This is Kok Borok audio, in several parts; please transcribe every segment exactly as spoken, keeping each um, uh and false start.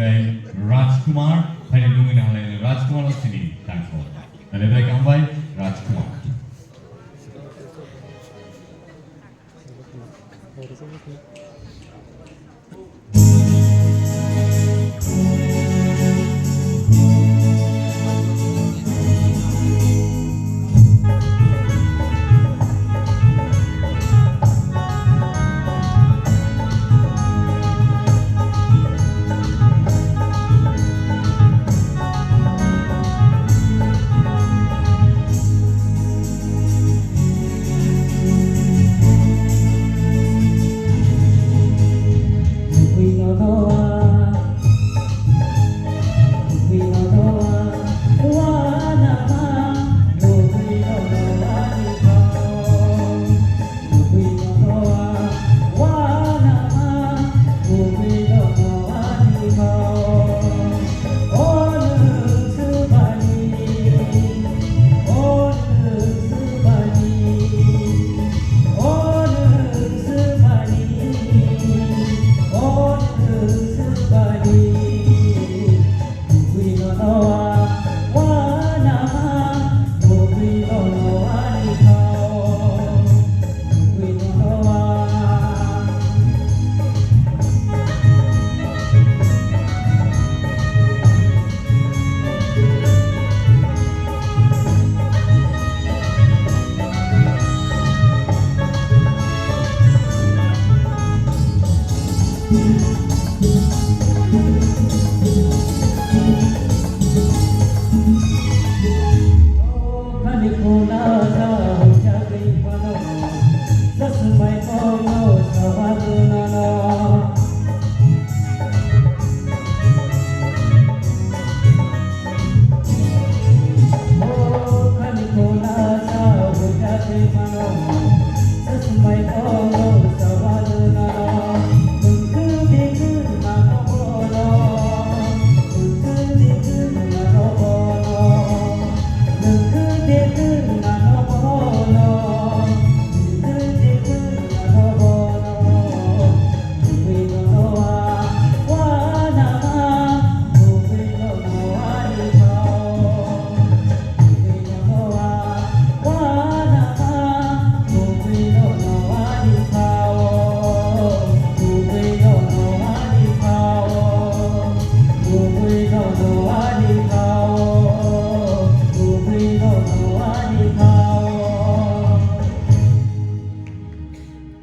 Rajkumar, phaini mungwi no halai Rajkumar no sini tangkho. Belai belai kaham bai Rajkumar.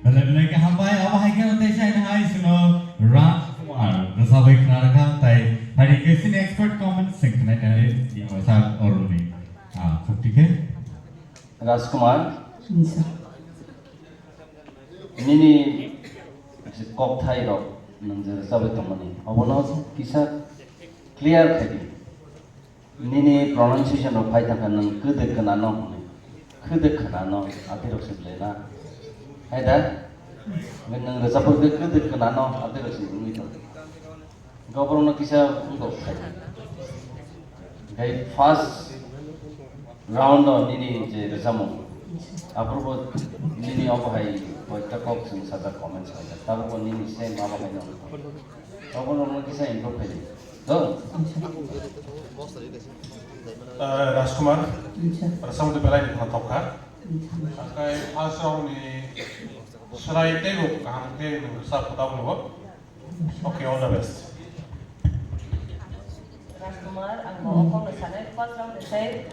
Belai belai kaham bai, abo hai khe tei sai hai suno Raj Kumar, rwchapwi khna rwkha, tai phaidi khe sini expert comment sing khnai nai, ya, sa oroni. Ah, khukti khe? Raj Kumar. Yes, sir. Nini kok thai rok nwng je rwchapwi tongmani, obono kisa clear khai di. Nini pronunciation rok phai thangkha nwng kwdwk khwnano hwnwi. Kwdwk khwnano, atwi rok se belai na. Hai da? Nwng rwchapwi khe kwdwk khwnano, atwi rok se wngwi tong. Goborokno kisa wngkok khai. Khai first round o nini je rwchapmung. Aphuru bo nini obo hai koita kok chwng sajak comments khai. Tabuk bo nini same abo hai no. Obo normal kisa improve khai di. Do? Eh, Rajkumar, rwchapmung belai ni khna tokha. Akai first round ni swrai teibo kaham khe nwng rwchap kha tabuk bo. Okay, all the best. Rajkumar, ang bo okong no sanai first round ni sai.